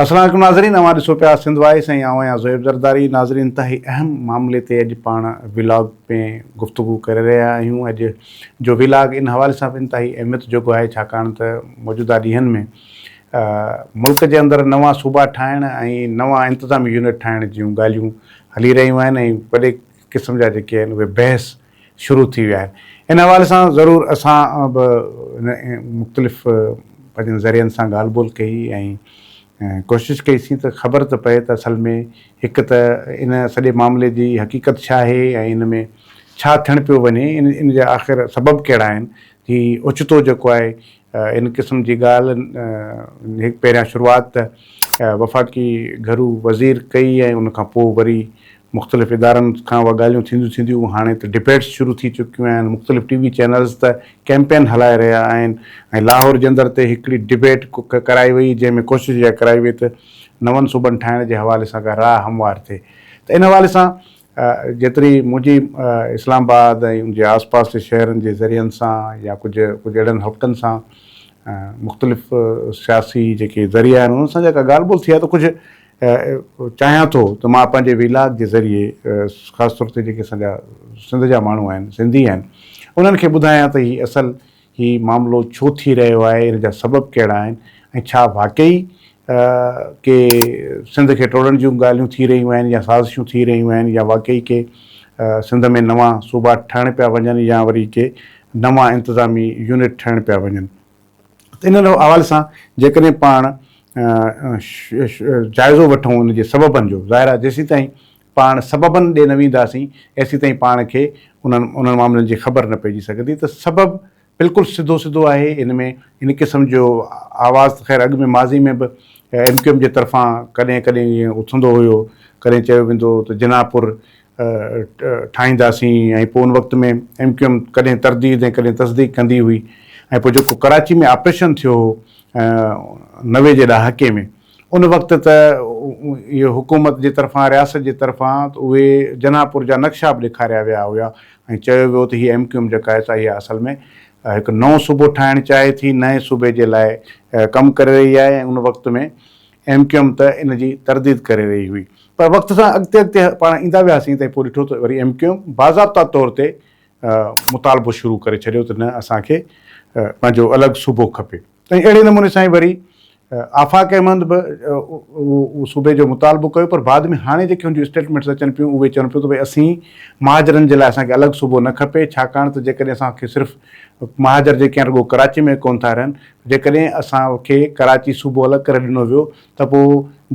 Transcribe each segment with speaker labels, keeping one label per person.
Speaker 1: السلام عليڪم ناظرين اوهان ڏسو پيا سنڌ وائس ۽ آئون آهيان زويب زرداري ناظرين انتهائي اهم معاملي تي اڄ پاڻ ولاگ ۾ گفتگو ڪري رهيا آهيون اڄ جو ولاگ ان حوالي سان به انتهائي اهميت جوڳو آهي ڇاڪاڻ ته موجوده ڏينهن ۾ ملڪ جي اندر نوان صوبا ٺاهڻ ۽ نوان انتظامي يونٽ ٺاهڻ جون ڳالهيون هلي رهيون آهن ۽ وڏي قسم جا جيڪي آهن اهي بحث شروع ٿي ويا آهن. ان حوالي سان ضرور اسان به مختلف پنهنجن ذريعن سان ڳالهه ٻولهه ڪئي ۽ ڪوشش ڪئي سين ته خبر ته پئي ته اصل ۾ هڪ ته ان سڄي معاملي جي حقيقت ڇا آهي ۽ ان ۾ ڇا ٿيڻ پيو وڃي ان جا آخر سبب ڪهڙا آهن هي اوچتو جيڪو آهي ان قسم جي ڳالهه هڪ پهريان شروعات ته وفاقي گهرو وزير ڪئي ۽ ان کان پوء وري مختلف ادارن کان اها ڳالهيون ٿينديون ٿينديون هاڻي ته ڊبيٽس شروع ٿي چڪيون آهن، مختلف ٽي وي چينلز ته ڪيمپين هلائي رهيا آهن ۽ لاهور جي اندر تي هڪڙي ڊبيٽ ڪرائي وئي جنهن ۾ ڪوشش اها ڪرائي وئي ته نون صوبن ٺاهڻ جي حوالي سان ڪا راهه هموار ٿئي ته ان حوالي سان جيتري منهنجي اسلام آباد ۽ ان جي آس پاس جي شهرن جي ذريعن سان يا ڪجهه ڪجهه اهڙن حلقن سان مختلف سياسي جيڪي ذريعا آهن انهن سان جيڪا ڳالهه ٻولهه ٿي آهي ته ڪجهه چاهيان ٿو ته مان پنهنجي ويلاگ جي ذريعي خاص طور تي جيڪي اسان جا سنڌ جا ماڻهو آهن سنڌي آهن انهن کي ٻڌايان ته هي اصل هي معاملو ڇو ٿي رهيو آهي ان جا سبب ڪهڙا آهن ۽ ڇا واقعي ڪي سنڌ کي ٽوڙڻ جون ڳالهيون ٿي رهيون آهن يا سازشون ٿي رهيون آهن يا واقعي ڪي سنڌ ۾ نوان صوبا ٺهڻ پيا وڃن يا وري ڪي نوان انتظامي يونٽ ٺهڻ پيا وڃن ته ان حوالي سان جيڪڏهن پاڻ جائزو وٺون ان جي سببن جو ظاهر آهي جيسين تائين پاڻ سببن ڏي نه وينداسين ايسين تائين پاڻ کي انهن انهن معاملن جي خبر نه پئجي سگهندي ته سبب بلڪل سڌو سڌو آهي ان ۾ ان قسم جو آواز ته خير اڳ ۾ ماضي ۾ به ايم ڪيو ايم جي طرفان ڪڏهن ڪڏهن ائين اٿندو هيو ڪڏهن چيو ويندو هو ته جناح پور ٺاهينداسين ۽ پوء ان وقت ۾ ايم ڪيو ايم ڪڏهن ترديد ۽ ڪڏهن تصديق ڪندي هئي ۽ پوء جيڪو ڪراچي ۾ آپريشن ٿيو هو 90 جي ڏهاڪي ۾ ان وقت ته اهو حڪومت جي طرفان رياست جي طرفان ته اهي جناح پور جا نقشا به ڏيکاريا ويا هيا ۽ چيو ويو ته هي ايم ڪيو ايم جيڪا آهي سا اها اصل ۾ هڪ نئون صوبو ٺاهڻ چاهي ٿي نئين صوبي جي لاء ڪم ڪري رهي آهي ۽ ان وقت ۾ ايم ڪيو ايم ته ان جي ترديد ڪري رهي هئي پر وقت سان اڳتي اڳتي پاڻ ايندا وياسين ته پوء ڏٺو ته وري ايم ڪيو ايم باضابطا طور تي مطالبو شروع ڪري ڇڏيو ته نه اسان کي پنهنجو الڳ صوبو کپي ۽ اهڙي نموني سان ئي وري آفاق احمد به اهو صوبي جو مطالبو ڪيو پر بعد ۾ هاڻي جيڪي هن جون اسٽيٽمينٽس اچن پيون اهي چون پيو ته ڀئي اسين مهاجرن جي لاء اسان کي الڳ صوبو نه کپي ڇاڪاڻ ته جيڪڏهن اسان کي صرف مهاجر جيڪي آهن رڳو ڪراچي ۾ ڪونه ٿا رهن جيڪڏهن اسان کي ڪراچي صوبو الڳ ڪري ڏنو ويو ته پوء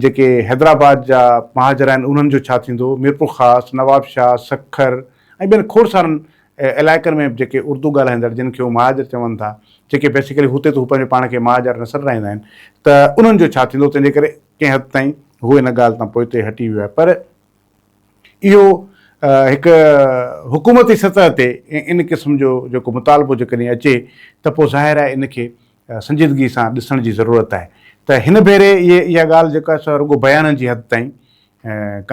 Speaker 1: جيڪي حيدرآباد جا مهاجر آهن انهن جو ڇا ٿيندو؟ ميرپورخاص، نوابشاهه، سکر ۽ ٻين کوڙ سارن علائقن ۾ به جيڪي اردو ڳالهائيندڙ جن کي هو مهاجر چون ٿا جيڪي بيسيڪلي هتي ته هو پنهنجو پاڻ کي مهاجر نه سڏرائيندا آهن ته انهن جو ڇا ٿيندو تنهن جي ڪري ڪنهن حد تائين هو ان ڳالهه تان پوئتي هٽي ويو آهي پر اهو هڪ حڪومتي سطح تي ان قسم جو جيڪو مطالبو جيڪڏهن اچي ته پوء ظاهر آهي ان کي سنجيدگي سان ڏسڻ جي ضرورت آهي ته هن ڀيري اهي اها ڳالهه جيڪا سا رڳو بيانن جي حد تائين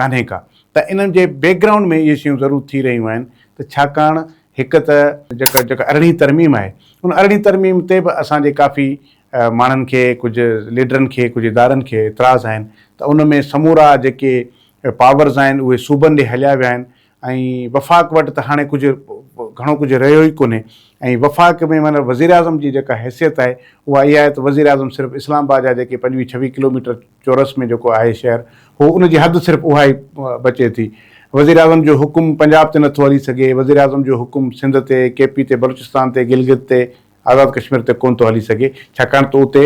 Speaker 1: ڪانهي ڪا ته انهن جي بيڪ گرائونڊ ۾ اهي شيون ضرور ٿي رهيون آهن ته ڇاڪاڻ هڪ ته جيڪا جيڪا ارڙهين ترميم آهي ان ارڙهين ترميم تي به اسان جي ڪافي ماڻهن کي ڪجهه ليڊرن کي ڪجهه ادارن کي اعتراض آهن ته ان ۾ سمورا جيڪي پاورز آهن اهي صوبن ڏي هليا ويا آهن ۽ وفاق وٽ ته هاڻي ڪجهه گهڻو ڪجهه رهيو ئي ڪونهي ۽ وفاق ۾ معنيٰ وزيراعظم جي جيڪا حيثيت آهي اها اها آهي ته وزيراعظم صرف اسلام آباد جا جيڪي پنجويهه ڇويهه ڪلوميٽر چورس ۾ جيڪو آهي شهر هو ان جي حد صرف اها ئي بچي ٿي وزيراعظم جو حڪم پنجاب تي نٿو هلي سگهي وزيراعظم جو حڪم سنڌ تي ڪي پي تي بلوچستان تي گلگت تي آزاد ڪشمير تي ڪونه ٿو هلي سگهي ڇاڪاڻ ته اتي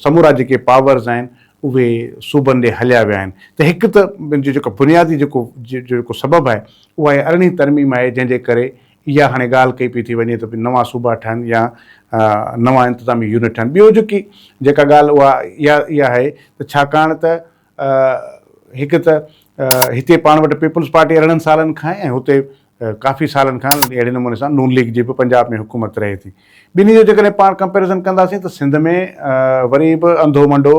Speaker 1: سمورا جيڪي پاورز آهن اهي صوبن ڏي هليا ويا آهن ته هڪ ته ان جو جيڪو بنيادي جيڪو جيڪو سبب آهي اها آهي ارڙهين ترميم آهي جنهن جي ڪري اها هاڻي ڳالهه ڪئي پئي ٿي وڃي ته نوان صوبا ٺهن يا نوان انتظامي يونٽ ٺهن ٻيو جيڪي جيڪا ڳالهه اها اها اها آهي ته ڇاڪاڻ ته هڪ ته هتي پاڻ وٽ پيپلز پارٽي 18 سالن کان آهي ۽ هتي ڪافي سالن کان اهڙي نموني سان نون ليگ جي به پنجاب ۾ حڪومت رهي ٿي. ٻنهي جو جيڪڏهن پاڻ ڪمپيريزن ڪنداسين ته سنڌ ۾ وري به انڌو منڊو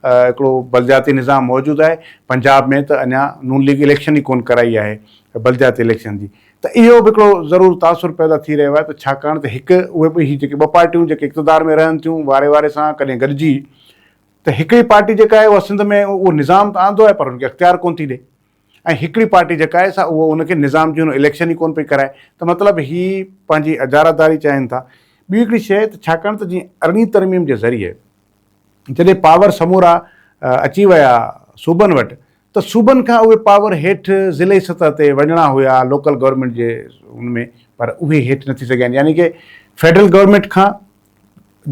Speaker 1: هڪڙو بلدياتي نظام موجود آهي، پنجاب ۾ ته اڃا نون ليگ اليڪشن ئي ڪونه ڪرائي آهي بلدياتي اليڪشن جي ته اهو به هڪڙو ضرور تاثر پيدا ٿي رهيو آهي ته ڇاڪاڻ ته هڪ اهي به هي جيڪي ٻه پارٽيون جيڪي اقتدار ۾ رهن ٿيون واري واري سان ڪڏهن گڏجي. ته هڪڙي پارٽي جيڪا آهي اها سنڌ ۾ اهو نظام ته آندو آهي پر ان کي اختيار ڪونه ٿي ڏي ۽ هڪڙي پارٽي جيڪا آهي سا اهو ان کي نظام جي اليڪشن ئي ڪونه پئي ڪرائي ته مطلب هي پنهنجي اجاره داري چاهين ٿا. ٻي هڪڙي شيء ته ڇاڪاڻ ته جيئن ارڙهين ترميم جي ذريعي جڏهن پاور سمورا اچي ويا صوبن وٽ ته صوبن کان اهي پاور هيٺ ضلعي سطح تي وڃڻا هيا لوڪل گورنمينٽ جي ان ۾ پر اهي هيٺ نه ٿي سگهيا آهن يعني ڪي فيڊرل گورنمينٽ کان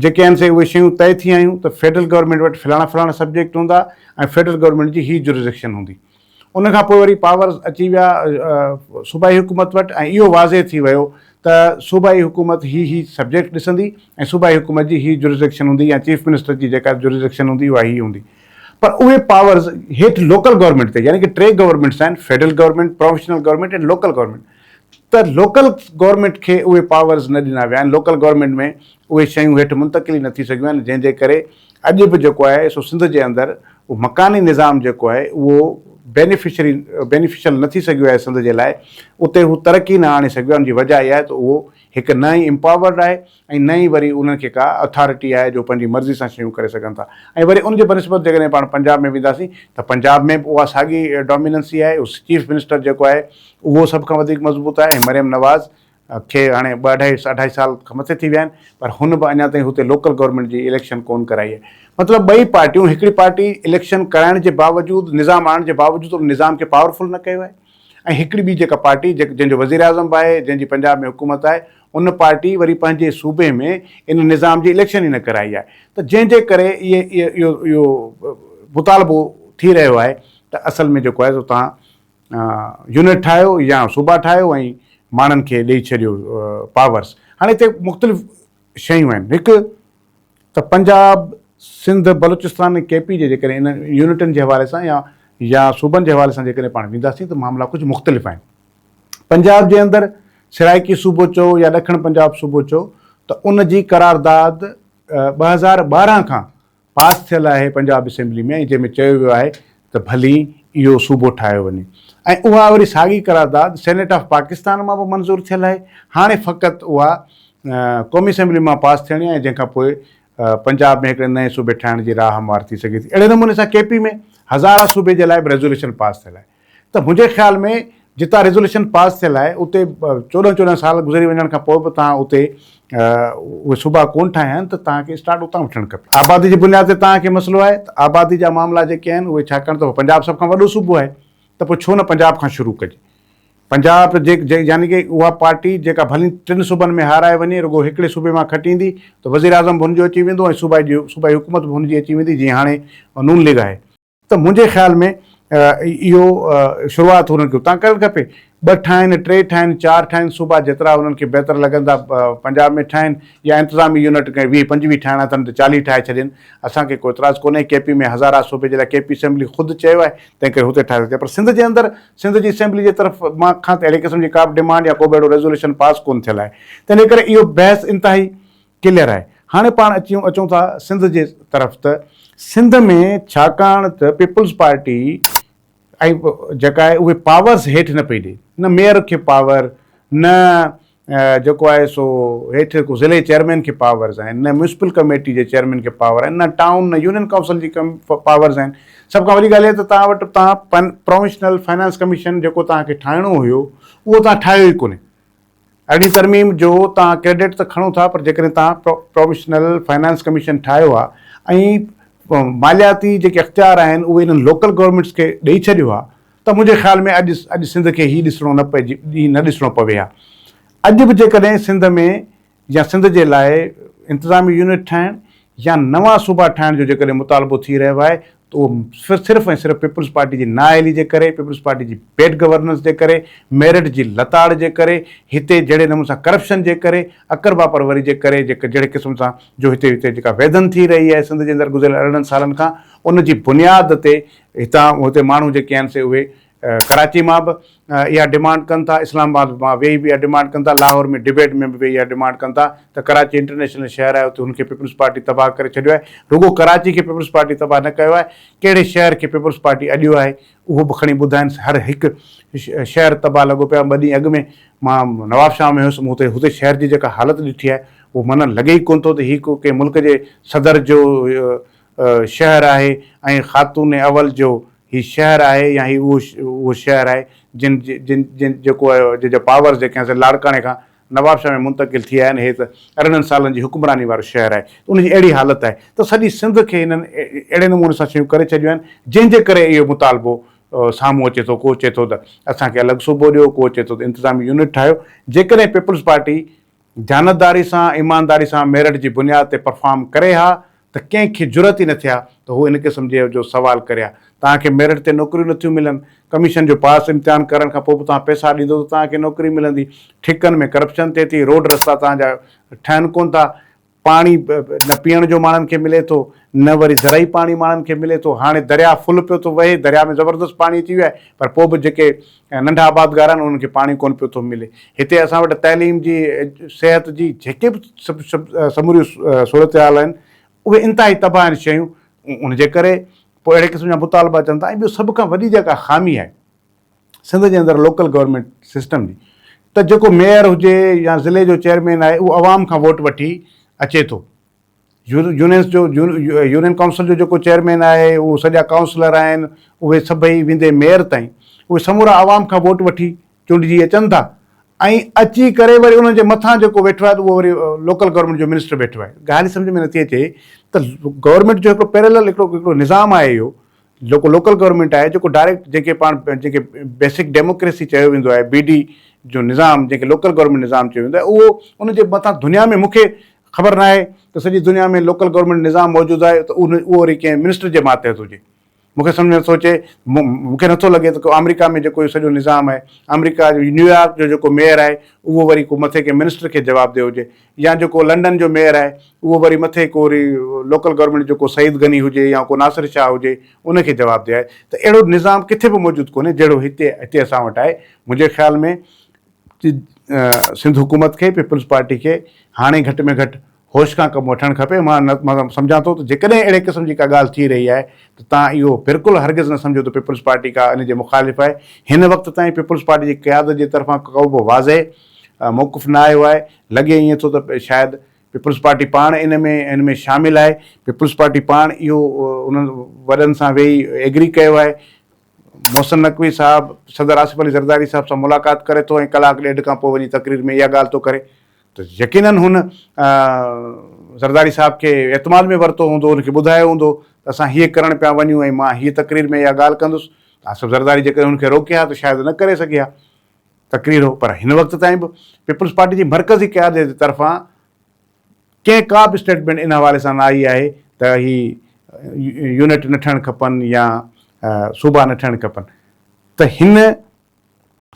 Speaker 1: جيڪي آهن سي اهي شيون طئي ٿي آيون ته فيڊرل گورنمينٽ وٽ فلاڻا فلاڻا سبجيڪٽ هوندا ۽ فيڊرل گورنمينٽ جي هي جورسڊڪشن هوندي ان کان پوء وري پاورز اچي ويا صوبائي حڪومت وٽ ۽ اهو واضح ٿي ويو ته صوبائي حڪومت هي هي سبجيڪٽ ڏسندي ۽ صوبائي حڪومت جي هي جورسڊڪشن هوندي يا چيف منسٽر جي جيڪا جورسڊڪشن هوندي اها هي هوندي پر اهي پاورز هيٺ لوڪل گورنمينٽ تي يعني ڪي ٽي گورنمينٽس آهن federal government, provincial government ۽ local government ته لوڪل گورنمينٽ کي اهي پاورز نه ڏنا ويا آهن لوڪل گورنمينٽ ۾ اهي شيون هيٺ منتقل ئي نه ٿي سگهيون آهن جنهن جي ڪري اڄ به جيڪو آهي سو سنڌ جي اندر اهو مڪاني نظام جيڪو آهي اهو بينيفشري بينيفشل نه ٿي سگهيو آهي سنڌ جي لاء اتي هو ترقي نه آڻي سگهيو آهي ان جي وجه اها آهي ته اهو هڪ نه ئي امپاورڊ آهي ۽ نه ئي وري انهن کي ڪا اٿارٽي آهي جو پنهنجي مرضي سان شيون ڪري سگهن ٿا ۽ وري ان جي بنسبت جيڪڏهن پاڻ پنجاب ۾ وينداسين ته پنجاب ۾ به اها ساڳي ڊوميننسي آهي چيف منسٽر جيڪو آهي اهو سڀ کان وڌيڪ مضبوط آهي ۽ مريم نواز کي هاڻي ٻه اڍائي اڍائي سال کان مٿي ٿي ويا آهن پر هن به اڃا تائين هتي لوڪل گورنمينٽ جي اليڪشن ڪونه ڪرائي آهي مطلب ٻئي پارٽيون هڪڙي پارٽي اليڪشن ڪرائڻ جي باوجود نظام آڻڻ جي باوجود ان نظام کي پاورفل نه ڪيو آهي ۽ هڪڙي ٻي جيڪا پارٽي جنهن جو وزيراعظم به آهي جنهن جي پنجاب ۾ حڪومت آهي ان پارٽي وري پنهنجي صوبي ۾ ان نظام جي اليڪشن ئي نه ڪرائي آهي ته جنهن جي ڪري اهي اهو اهو مطالبو ٿي رهيو آهي ته اصل ۾ جيڪو آهي سو تان يونٽ ٺاهيو يا صوبا ٺاهيو ۽ ماڻهن کي ڏئي ڇڏيو پاورس. هاڻي هتي مختلف شيون آهن. هڪ ته پنجاب، سنڌ، بلوچستان ۽ ڪي پي جي جيڪڏهن انهن يونٽن جي حوالي سان يا يا صوبن جي حوالي سان جيڪڏهن پاڻ وينداسين ته معاملا ڪجهه مختلف آهن. پنجاب جي اندر سرائيڪي صوبو چئو يا ڏکڻ پنجاب صوبو چئو ته ان جي قرارداد 2012 کان پاس ٿيل آهي پنجاب اسيمبلي ۾ ۽ جنهن ۾ چيو ويو آهي ته ڀلي اهو صوبو ٺاهيو وڃي ۽ اها وري ساڳي قرارداد سينيٽ آف پاڪستان مان به منظور ٿيل آهي هاڻي فقط اها قومي اسيمبلي مان پاس ٿيڻي آهي جنهن کان پوء پنجاب ۾ هڪڙي نئين صوبي ٺاهڻ جي راهه هموار ٿي سگهي ٿي اهڙي نموني سان ڪي پي ۾ هزارا صوبي جي لاء به ريزوليشن پاس ٿيل آهي ته منهنجي خيال ۾ جتان ريزوليشن پاس ٿيل آهي اتي چوڏهن چوڏهن سال گذري وڃڻ کان پوء به توهان اتي اهي صوبا ڪونه ٺاهيا آهن ته توهان کي اسٽارٽ اتان وٺڻ کپي. آبادي جي بنياد تي توهان کي مسئلو آهي ته آبادي جا معاملا جيڪي آهن اهي ڇاڪاڻ ته پنجاب سڀ کان وڏو صوبو آهي ته پوء ڇو نه پنجاب کان شروع ڪجي. پنجاب جي يعني ڪي اها پارٽي جيڪا ڀلي ٽن صوبن ۾ هارائي وڃي رڳو هڪڙي صوبي مان کٽيندي ته وزيراعظم به هن جو اچي ويندو ۽ صوبائي حڪومت به هن جي اچي ويندي جيئن هاڻي نون ليگ آهي. ته منهنجي خيال ۾ اهو شروعات هنن کي اتان ڪرڻ کپي. ٻه ٺاهن، ٽي ٺاهن، چار ٺاهن، صوبا جيترا هنن کي بهتر لڳندا پنجاب ۾ ٺاهن يا انتظامي يونٽ ڪنهن ويهه پنجويهه ٺاهڻا اٿن ته چاليهه ٺاهي ڇڏين. اسان کي ڪو اعتراض ڪونهي. ڪي پي ۾ هزارها صوبي جي لاء ڪي پي اسيمبلي خود چيو آهي تنهن ڪري هتي ٺاهي سگهجي پر سنڌ جي اندر سنڌ جي اسيمبلي جي طرف مان کان ته اهڙي قسم جي ڪا به ڊمانڊ يا ڪو به اهڙو ريزوليشن پاس ڪونه ٿيل آهي. تنهن جي ڪري اهو بحث انتهائي ڪليئر آهي. هاڻي پاڻ اچون اچون ٿا سنڌ جي طرف ته سنڌ ۾ ڇاڪاڻ ته پيپلز پارٽي ۽ جيڪا آهي اهي پاورز هيٺ نه پئي ڏي نه ميئر کي پاور نه جيڪو آهي سو هيٺ ڪو ضلعي چيئرمين کي پاورز آهن نه ميونسپل ڪميٽي جي چيئرمين کي پاور آهن نه ٽائون نه يونين ڪائونسل جي پاورز آهن سڀ کان وڏي ڳالهه اها ته توهان وٽ توهان پروونشنل فائنانس ڪميشن جيڪو توهان کي ٺاهڻو هيو اهو توهان ٺاهيو ئي ڪونهي ارڙهين ترميم جو توهان ڪريڊٽ ته کڻو ٿا پر جيڪڏهن توهان پرووشنل فائنانس ڪميشن ٺاهيو ها ۽ مالياتي جيڪي اختيار آهن اهي انهن لوڪل گورنمينٽس کي ڏئي ڇڏيو ها ته منهنجي خيال ۾ اڄ اڄ سنڌ کي هي ڏسڻو نه پئجي ڏينهن نه ڏسڻو پوي ها اڄ به جيڪڏهن سنڌ ۾ يا سنڌ جي لاء انتظامي يونٽ ٺاهڻ يا نوان صوبا ٺاهڻ جو جيڪڏهن مطالبو ٿي رهيو آهي ته اهو صرف ۽ صرف پيپلز پارٽي جي نااهلي جي ڪري، پيپلز پارٽي جي بيڊ گورننس جي ڪري، ميرٽ جي لتاڙ جي ڪري، هتي جهڙي نموني سان ڪرپشن جي ڪري، اقربا پروري جي ڪري جهڙي قسم سان جو هتي هتي جيڪا ويڌن ٿي رهي آهي سنڌ جي اندر گذريل ارڙهن سالن کان ان جي بنياد تي هتان هتي ماڻهو جيڪي آهن سي اهي ڪراچي مان به اها ڊمانڊ ڪن ٿا، اسلام آباد مان ويهي به اها ڊمانڊ ڪن ٿا، لاهور ۾ ڊبيٽ ۾ به ويهي اها ڊمانڊ ڪن ٿا ته ڪراچي انٽرنيشنل شهر آهي اتي هن کي پيپلز پارٽي تباهه ڪري ڇڏيو آهي، رڳو ڪراچي کي پيپلز پارٽي تباهه نه ڪيو آهي، ڪهڙي شهر کي پيپلز پارٽي اڏيو آهي اهو به کڻي ٻڌائين، هر هڪ شهر تباهه لڳو پيو آهي، ٻه ڏينهن اڳ ۾ مان نوابشاهه ۾ هيس مون اتي هتي شهر جي جيڪا حالت ڏٺي آهي اهو معنيٰ لڳي ئي ڪونه ٿو ته هي ڪو ڪنهن ملڪ جي صدر جو شهر آهي ۽ خاتون اول جو هي شهر آهي يا هي اهو اهو شهر آهي جن جن جن جيڪو جنهن جا پاورز جيڪي آهن سي لاڙڪاڻي کان نوابشاهه ۾ منتقل ٿي آيا آهن هي ته ارڙهن سالن جي حڪمراني وارو شهر آهي ته ان جي اهڙي حالت آهي ته سڄي سنڌ کي هنن اهڙي نموني سان شيون ڪري ڇڏيون آهن جنهن جي ڪري اهو مطالبو سامهون اچي ٿو ڪو چئي ٿو ته اسان کي الڳ صوبو ڏيو ڪو چئي ٿو ته انتظامي يونٽ ٺاهيو جيڪڏهن پيپلز پارٽي جانتداري سان ايمانداري سان ميرٽ جي بنياد تي پرفارم ڪري ها ته ڪنهن کي جرئت ئي نه ٿئي ها ته هو ان قسم جي جو سوال ڪري ها. توهان کي ميرٽ تي نوڪريون نه ٿيون ملن، ڪميشن جو پاس امتحان ڪرڻ کان پوء به توهان پئسا ڏيندو ته توهان کي نوڪري ملندي، ٺيڪن ۾ ڪرپشن ٿئي ٿي، روڊ رستا توهان جا ٺهن ڪونه ٿا، پاڻي نه پيئڻ جو ماڻهن کي ملي ٿو نه وري زرعي پاڻي ماڻهن کي ملي ٿو، هاڻي درياء فل پيو ٿو وهي، درياء ۾ زبردست پاڻي اچي ويو آهي پر پوء به جيڪي ننڍا آبادگار آهن انهن کي پاڻي ڪونه پيو ٿو ملي. هتي اسان وٽ تعليم جي، صحت جي جيڪي به سموريون صورتحال آهن اهي انتهائي تباهه آهن شيون ان جي ڪري پوء اهڙي قسم جا مطالبا اچن ٿا ۽ ٻيو سڀ کان وڏي جيڪا خامي آهي سنڌ جي اندر لوڪل گورنمينٽ سسٽم جي ته جيڪو ميئر هجي يا ضلعي جو چيئرمين آهي اهو عوام کان ووٽ وٺي اچي ٿو. يونينس جو يونين ڪائونسل جو جيڪو چيئرمين آهي اهو سڄا ڪائونسلر آهن اهي سڀئي ويندي ميئر تائين اهي سمورا عوام کان ووٽ وٺي چونڊجي اچن ٿا ۽ اچي ڪري وري انهن جي مٿان جيڪو ويٺو آهي ته اهو وري لوڪل گورنمينٽ جو منسٽر ويٺو آهي ڳالهه سمجهه ۾ نٿي اچي ته گورنمينٽ جو هڪڙو پيرلل هڪڙو هڪڙو نظام آهي اهو جيڪو لوڪل گورنمينٽ آهي جيڪو ڊائريڪٽ جنهن کي پاڻ جنهن کي بيسڪ ڊيموڪريسي چيو ويندو آهي بي ڊي جو نظام جنهن کي لوڪل گورنمينٽ نظام چيو ويندو آهي اهو ان جي مٿان دنيا ۾ مون کي خبر ناهي ته سڄي دنيا ۾ لوڪل گورنمينٽ نظام موجود آهي ته اهو وري ڪنهن منسٽر جي ماتحت هجي مون کي سمجهه نٿو اچي مون کي نٿو لڳي ته آمريڪا ۾ جيڪو اهو سڄو نظام آهي آمريڪا جو نيويارڪ جو جيڪو ميئر آهي اهو وري ڪو مٿي ڪنهن منسٽر کي جوابده هجي يا جيڪو لنڊن جو ميئر آهي اهو وري مٿي ڪو وري لوڪل گورنمينٽ جو ڪو سعيد غني هجي يا ڪو ناصر شاهه هجي ان کي جوابده آهي ته اهڙو نظام ڪٿي به موجود ڪونهي جهڙو هتي هتي اسان وٽ آهي منهنجي خيال ۾ سنڌ حڪومت کي پيپلز پارٽي کي هاڻي گهٽ ۾ گهٽ هوش کان ڪم وٺڻ کپي مان سمجهان ٿو ته جيڪڏهن اهڙي قسم جي ڪا ڳالهه ٿي رهي آهي ته توهان اهو بلڪل هرگز نه سمجهو ته پيپلز پارٽي ڪا ان جي مخالف آهي هن وقت تائين پيپلز پارٽي جي قيادت جي طرفان ڪو به واضح موقف نه آيو آهي، لڳي ائين ٿو ته شايد پيپلز پارٽي پاڻ ان ۾ ان ۾ شامل آهي، پيپلز پارٽي پاڻ اهو انهن وڏن سان ويهي ايگري ڪيو آهي، محسن نقوي صاحب صدر آصف علي زرداري صاحب سان ملاقات ڪري ٿو ۽ ڪلاڪ ڏيڍ کان پوء وڃي تقرير ۾ اها ڳالهه ٿو ڪري ته يقينن هن زرداري صاحب کي اعتماد ۾ ورتو هوندو، ان کي ٻڌايو هوندو ته اسان هيء ڪرڻ پيا وڃون ۽ مان هيء تقرير ۾ اها ڳالهه ڪندس ته آصف زرداري جيڪڏهن هن کي روڪي ها ته شايد نه ڪري سگهي ها. تقرير هو پر هن وقت تائين به پيپلز پارٽي جي مرڪزي قيادت جي طرفان ڪنهن ڪا به اسٽيٽمينٽ ان حوالي سان نه آئي آهي ته هي يونٽ نه ٺهڻ کپن يا صوبا نه ٺهڻ کپن ته هن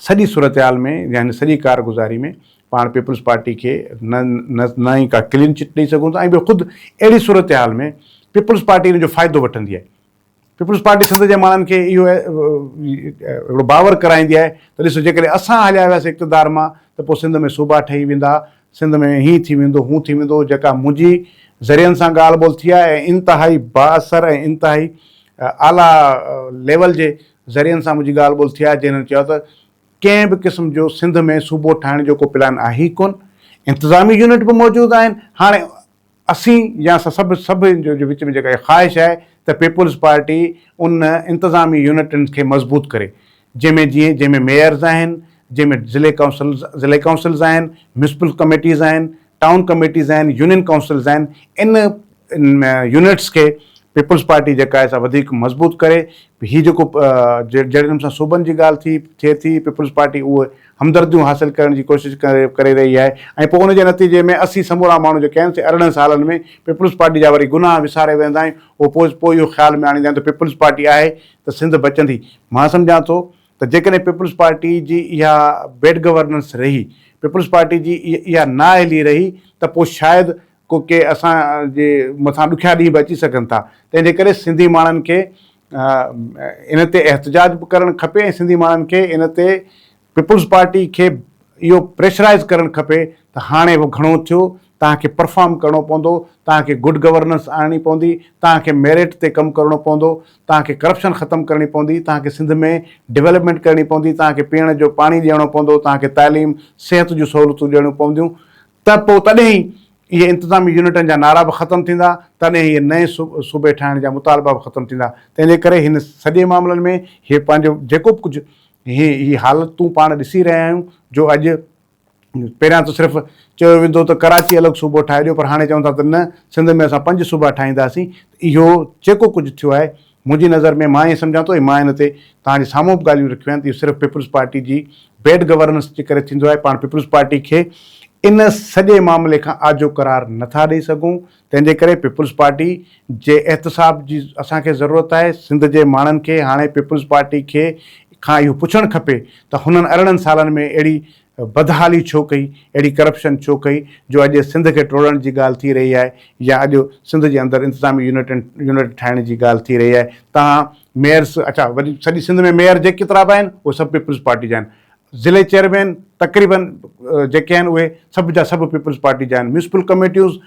Speaker 1: سڄي صورتحال ۾ يا هن سڄي ڪارگذاري ۾ پاڻ پيپلز پارٽي کي نه نه ئي ڪا ڪلين چٽ ڏئي سگهون ٿا ۽ ٻيو خود اهڙي صورتحال ۾ پيپلز پارٽي ان جو فائدو وٺندي آهي پيپلز پارٽي سنڌ جي ماڻهن کي اهو هڪڙو باور ڪرائيندي آهي ته ڏسو جيڪڏهن اسان هليا وياسين اقتدار مان ته پوء سنڌ ۾ صوبا ٺهي ويندا، سنڌ ۾ هيئن ٿي ويندو هون ٿي ويندو جيڪا منهنجي ذريعن سان ڳالهه ٻولهه ٿي آهي ۽ انتهائي بااثر ۽ انتهائي اعليٰ ليول جي ذريعن سان منهنجي ڳالهه ٻولهه ٿي آهي جنهن چيو ته ڪنهن به قسم جو سنڌ ۾ صوبو ٺاهڻ جو ڪو پلان آهي ئي ڪونه، انتظامي يونٽ به موجود آهن هاڻي اسين يا اسان سڀ سڀ جي وچ ۾ جيڪا اها خواهش آهي ته پيپلز پارٽي ان انتظامي يونٽن کي مضبوط ڪري جنهن ۾ جيئن جنهن ۾ ميئرز آهن جنهن ۾ ضلعي ڪائونسلز ضلعي ڪائونسلز آهن ميونسپل ڪميٽيز آهن ٽائون ڪميٽيز آهن يونين ڪائونسلز آهن ان يونٽس کي پيپلز پارٽي جيڪا آهي سا وڌيڪ مضبوط ڪري هي جيڪو جهڙي نموني سان صوبن جي ڳالهه ٿي ٿئي ٿي پيپلز پارٽي اهي همدرديون حاصل ڪرڻ جي ڪوشش ڪري رهي آهي ۽ پوء ان جي نتيجي ۾ اسين سمورا ماڻهو جيڪي آهن سي 18 سالن ۾ پيپلز پارٽي جا وري گناهه وساري ويهندا آهيون اهو پوء پوء اهو خيال ۾ آڻيندا آهيون ته پيپلز پارٽي آهي ته سنڌ بچندي مان سمجهان ٿو ته جيڪڏهن پيپلز پارٽي جي اها بيڊ گورننس رهي پيپلز پارٽي جي اها نااهلي رهي ته پوء شايد ڪو ڪي اسان جي مٿان ڏکيا ڏينهن به اچي سگهن ٿا تنهن جي ڪري سنڌي ماڻهن کي ان تي احتجاج به ڪرڻ کپي ۽ سنڌي ماڻهن کي ان تي پيپلز پارٽي کي اهو پريشرائز ڪرڻ کپي ته هاڻي گهڻو ٿيو توهان کي پرفارم ڪرڻو پوندو توهان کي گڊ گورننس آڻڻي پوندي توهان کي ميرٽ تي ڪم ڪرڻو پوندو توهان کي ڪرپشن ختم ڪرڻي پوندي توهان کي سنڌ ۾ ڊولپمينٽ ڪرڻي پوندي توهان کي پيئڻ جو پاڻي ڏيڻو پوندو توهان کي تعليم صحت جون سهولتون ڏيڻيون پونديون ته پوء تڏهن ئي اهي انتظامي يونٽن جا نعرا به ختم ٿيندا، تڏهن اهي نئين صوبي ٺاهڻ جا مطالبا به ختم ٿيندا. تنهن جي ڪري هن سڄي معاملن ۾ هي پنهنجو جيڪو به ڪجهه هي هي حالتون پاڻ ڏسي رهيا آهيون جو اڄ پهريان ته صرف چيو ويندو ته ڪراچي الڳ صوبو ٺاهي ڏيو پر هاڻي چون ٿا ته نه سنڌ ۾ اسان پنج صوبا ٺاهينداسين ته اهو جيڪو ڪجهه ٿيو آهي منهنجي نظر ۾ مان ائين سمجهان ٿو ۽ مان ان تي توهان جي سامهون به ڳالهيون رکيون آهن ته اهو صرف پيپلز پارٽي جي بيڊ گورننس جي ڪري ٿيندو آهي پاڻ پيپلز پارٽي کي ان سڄي معاملي کان آجو قرار نٿا ڏئي سگهون تنهن جي ڪري پيپلز پارٽي جي احتساب جي اسان کي ضرورت آهي سنڌ جي ماڻهن کي هاڻي پيپلز پارٽي کي کان اهو پڇڻ کپي ته هنن 18 سالن ۾ اهڙي بدحالي ڇو ڪئي، اهڙي ڪرپشن ڇو ڪئي جو اڄ سنڌ کي ٽوڙڻ جي ڳالهه ٿي رهي آهي يا اڄ سنڌ جي اندر انتظامي يونٽن يونٽ ٺاهڻ جي ڳالهه ٿي رهي آهي تهان ميئرس اڇا وري سڄي سنڌ ۾ ميئر جيڪيترا به آهن اهي سڀ پيپلز پارٽي جا آهن ضلعي چيئرمين تقريبن جيڪي آهن اهي سڀ جا سڀ پيپلز پارٽي جا آهن ميونسپل ڪميٽيون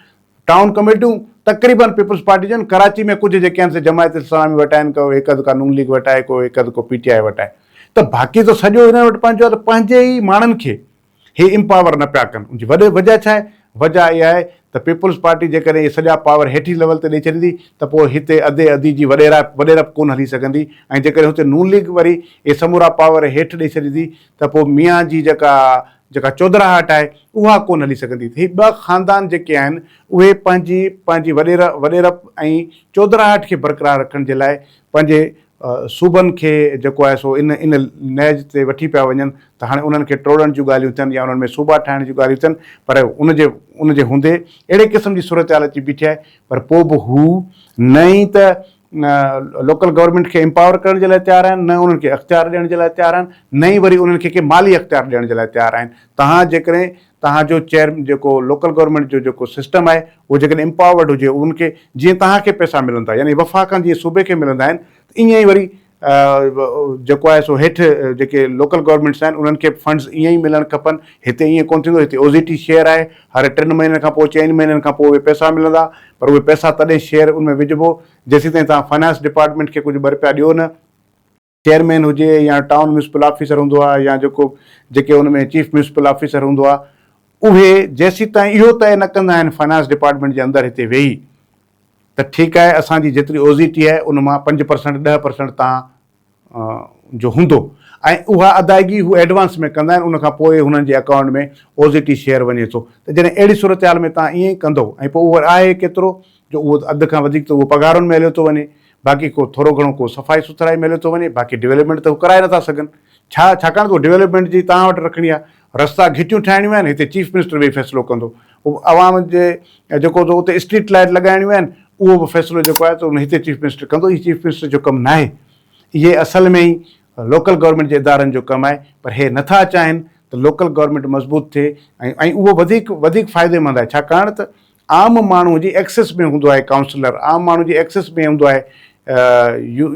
Speaker 1: ٽائون ڪميٽيون تقريبن پيپلز پارٽي جون آهن ڪراچي ۾ ڪجهه جيڪي آهن سي جماعت اسلامي وٽ آهن ڪو هڪ اڌ ڪا نون ليگ وٽ آهي ڪو هڪ اڌ ڪو پي ٽي آء وٽ آهي ته باقي ته سڄو هنن وٽ پنهنجو آهي ته پنهنجي ئي ماڻهن کي هي امپاور نه پيا ڪن ان جي وڏي وجه ڇا آهي وجه اها آهي ته پيپلز پارٽي جيڪڏهن اهي سڄا پاور هيٺين ليول تي ڏئي ڇڏيندي ته پوء هتي ادي ادي جي وڏيرا وڏيرپ ڪونه هلي سگهندي ۽ جيڪڏهن هتي نون ليگ وري اهي سمورا پاور هيٺ ڏئي ڇڏيندي ته پوء ميان جي جيڪا جيڪا چوڌراهٽ آهي اها ڪونه هلي سگهندي. هي ٻه خاندان جيڪي آهن اهي پنهنجي پنهنجي وڏير وڏيرپ ۽ چوڌراهٽ کي برقرار رکڻ جي لاء پنهنجي صوبن کي جيڪو آهي سو ان ان نهج تي وٺي پيا وڃن ته هاڻي انهن کي ٽوڙڻ جون ڳالهيون ٿين يا انهن ۾ صوبا ٺاهڻ جون ڳالهيون ٿين پر ان جي ان جي هوندي اهڙي قسم جي صورتحال اچي بيٺي آهي پر پوء به هو نه ئي ته لوڪل گورنمينٽ کي امپاور ڪرڻ جي لاء تيار آهن نه انهن کي اختيار ڏيڻ جي لاء تيار آهن نه ئي وري انهن کي ڪي مالي اختيار ڏيڻ جي لاء تيار آهن تهان جيڪڏهن تهان جو چيئر جيڪو لوڪل گورنمينٽ جو جيڪو سسٽم آهي اهو جيڪڏهن امپاورڊ هجي ان کي جيئن تهان کي پئسا ملن ٿا يعني وفاق کان جيئن صوبي کي ملندا آهن ته ائين ئي وري جيڪو آهي سو هيٺ جيڪي لوڪل گورنمينٽس آهن انهن کي به فنڊز ائين ئي ملڻ کپن هتي ائين ڪونه ٿيندو هتي اوزي ٽي شيئر آهي هر ٽن مهينن کان پوء چئن مهينن کان پوء اهي پئسا ملندا پر اهي پئسا تڏهن شيئر ان ۾ وجهبو جيسيتائين توهان فنانس ڊپارٽمينٽ کي ڪجهه ٻه رپيا ڏيو نه چيئرمين هجي يا ٽائون ميونسپل آفيسر هوندو آهي يا جيڪو جيڪي ان ۾ چيف ميونسپل آفيسر هوندو آهي اهي جيسيتائين اهو طئي نه ڪندا آهن فنانس ڊپارٽمينٽ جي اندر هتي ويهي ته ٺيڪ آهي اسان جي جيتري اوزي ٽي آهي ان مان 5% 10% تان جو هوندو ۽ اها ادائگي هو ايڊوانس ۾ ڪندا آهن ان کان پوء هنن جي اڪائونٽ ۾ اوزي ٽي شيئر وڃي ٿو ته جڏهن اهڙي صورتحال ۾ تان ائين ڪندو ۽ پوء اهو آهي ڪيترو جو اهو اڌ کان وڌيڪ ته اهو پگهارن ۾ هليو ٿو وڃي باقي ڪو ٿورو گهڻو ڪو صفائي سٿرائي ۾ هليو ٿو وڃي باقي ڊولپمينٽ ته هو ڪرائي نٿا سگهن ڇا ڇاڪاڻ ته اهو ڊولپمينٽ جي توهان وٽ رکڻي آهي رستا گهٽيون ٺاهڻيون آهن هتي چيف منسٽر ويهي فيصلو ڪندو عوام جي جيڪو ته اتي اسٽريٽ لائيٽ لڳائڻيون آهن اهو به فيصلو جيڪو آهي ته هتي چيف منسٽر ڪندو هي چيف منسٽر جو ڪم ناهي اهي اصل ۾ ئي لوڪل گورنمينٽ جي ادارن جو ڪم آهي پر هي نٿا چاهين ته لوڪل گورنمينٽ مضبوط ٿئي ۽ ۽ اهو وڌيڪ وڌيڪ فائديمند آهي ڇاڪاڻ ته عام ماڻهو جي ايڪسيس ۾ هوندو آهي ڪائونسلر عام ماڻهو جي ايڪسيس ۾ هوندو آهي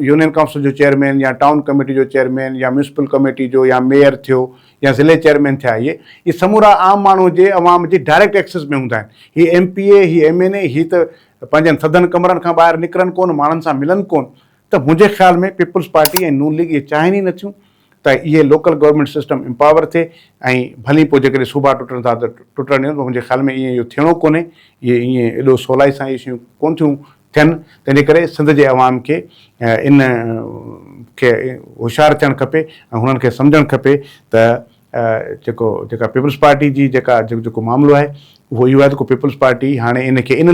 Speaker 1: يونين ڪائونسل جو چيئرمين يا ٽائون ڪميٽي جو چيئرمين يا ميونسپل ڪميٽي جو يا ميئر ٿيو يا ضلعي چيئرمين ٿيا اهي اهي سمورا عام ماڻهو جي عوام جي ڊائريڪٽ ايڪسيس ۾ هوندا آهن هي ايم پي اي هي ايم اين اي هي ته پنهنجن ٿڌن ڪمرن کان ٻاهر نڪرن ڪون ماڻهن سان ملن ڪون ته منهنجي خيال ۾ پيپلز پارٽي ۽ نون ليگ اهي چاهين ئي نٿيون ته اهي لوڪل گورنمينٽ سسٽم امپاور ٿئي ۽ ڀلي پوء جيڪڏهن صوبا ٽٽن ٿا ته ٽٽڻ ڏين پر منهنجي خيال ۾ ائين اهو ٿيڻو ڪونهي اهي ائين ايڏو سولائي سان اهي شيون ڪونه ٿيون ٿين تنهنجي ڪري سنڌ جي عوام کي ان کي هوشيار ٿيڻ کپي ۽ هنن کي سمجهڻ کپي ته جيڪو جيڪا پيپلز پارٽي جي جيڪا جيڪو معاملو آهي اهو اهو آهي ته ڪو پيپلز پارٽي هاڻي ان کي ان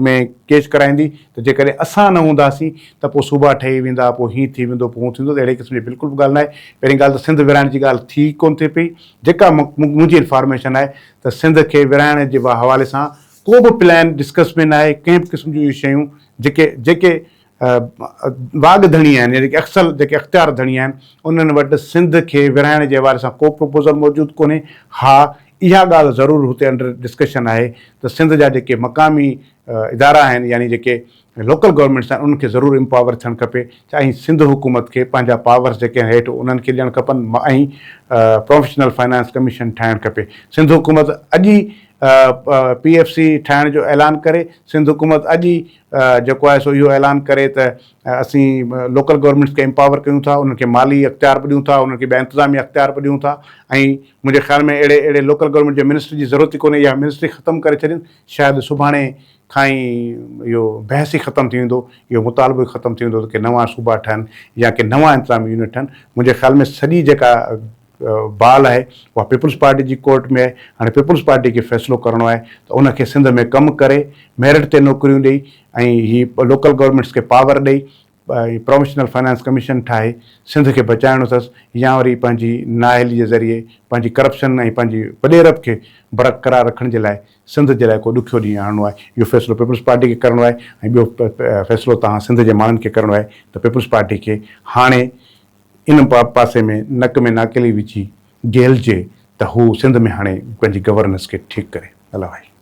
Speaker 1: ۾ ڪيچ ڪرائيندي ته جيڪڏهن اسان نه هونداسين ته پوء صوبا ٺهي ويندا پوء هين ٿي ويندو پوء هون ٿيندو ته اهڙي قسم جي بلڪل به ڳالهه ناهي پهرين ڳالهه ته سنڌ ورهائڻ جي ڳالهه ٿي ڪونه ٿي پئي جيڪا منهنجي انفارميشن آهي ته سنڌ کي ورهائڻ جي حوالي سان ڪو به پلان ڊسڪس ۾ ناهي ڪنهن به قسم جون اهي شيون جيڪي جيڪي واڳ ڌڻي آهن يا جيڪي اڪثر جيڪي اختيار ڌڻي آهن انهن وٽ سنڌ کي ورهائڻ جي حوالي سان ڪو پروپوزل موجود ڪونهي ها اها ڳالهه ضرور هتي انڊر ڊسڪشن آهي ته سنڌ جا جيڪي مقامي ادارا آهن يعني جيڪي لوڪل گورنمينٽس آهن انهن کي ضرور امپاور ٿيڻ کپي ۽ سنڌ حڪومت کي پنهنجا پاورس جيڪي آهن هيٺ انهن کي ڏيڻ کپن ۽ پروفيشنل فائنانس ڪميشن ٺاهڻ کپي سنڌ حڪومت اڄ ئي پي ايف سي ٺاهڻ جو اعلان ڪري، سنڌ حڪومت اڄ ئي جيڪو آهي سو اهو اعلان ڪري ته اسين لوڪل گورنمينٽس کي امپاور ڪيون ٿا، انهن کي مالي اختيار به ڏيون ٿا، انهن کي ٻيا انتظامي اختيار به ڏيون ٿا ۽ منهنجي خيال ۾ اهڙي اهڙي لوڪل گورنمينٽ جي منسٽري جي ضرورت ئي ڪونهي، اها منسٽري ختم ڪري ڇڏين، شايد سڀاڻي کان ئي اهو بحث ئي ختم ٿي ويندو، اهو مطالبو ئي ختم ٿي ويندو ته ڪي نوان صوبا ٺهن يا ڪي نوان انتظامي يونٽ ٺهن، منهنجي خيال ۾ سڄي جيڪا بال آهي اها پيپلز پارٽي جي ڪورٽ ۾ آهي، هاڻي پيپلز پارٽي کي فيصلو ڪرڻو آهي ته ان کي سنڌ ۾ ڪم ڪري ميرٽ تي نوڪريون ڏئي ۽ هي لوڪل گورنمينٽس کي پاور ڏئي ۽ پراويشنل فنانس ڪميشن ٺاهي سنڌ کي بچائڻو اٿس يا وري پنهنجي نااهلي جي ذريعي پنهنجي ڪرپشن ۽ پنهنجي وڏيرپ کي برقرار رکڻ جي لاء سنڌ جي لاء ڪو ڏکيو ڏينهن آڻڻو آهي. اهو فيصلو پيپلز پارٽي کي ڪرڻو آهي ۽ ٻيو فيصلو توهان سنڌ جي ماڻهن کي ڪرڻو آهي ته پيپلز پارٽي کي هاڻي ان پاسي ۾ نڪ ۾ ناڪيلي وجهي گهلجي ته هو سنڌ ۾ هاڻي پنهنجي گورننس کي ٺيڪ ڪري. الله وائي.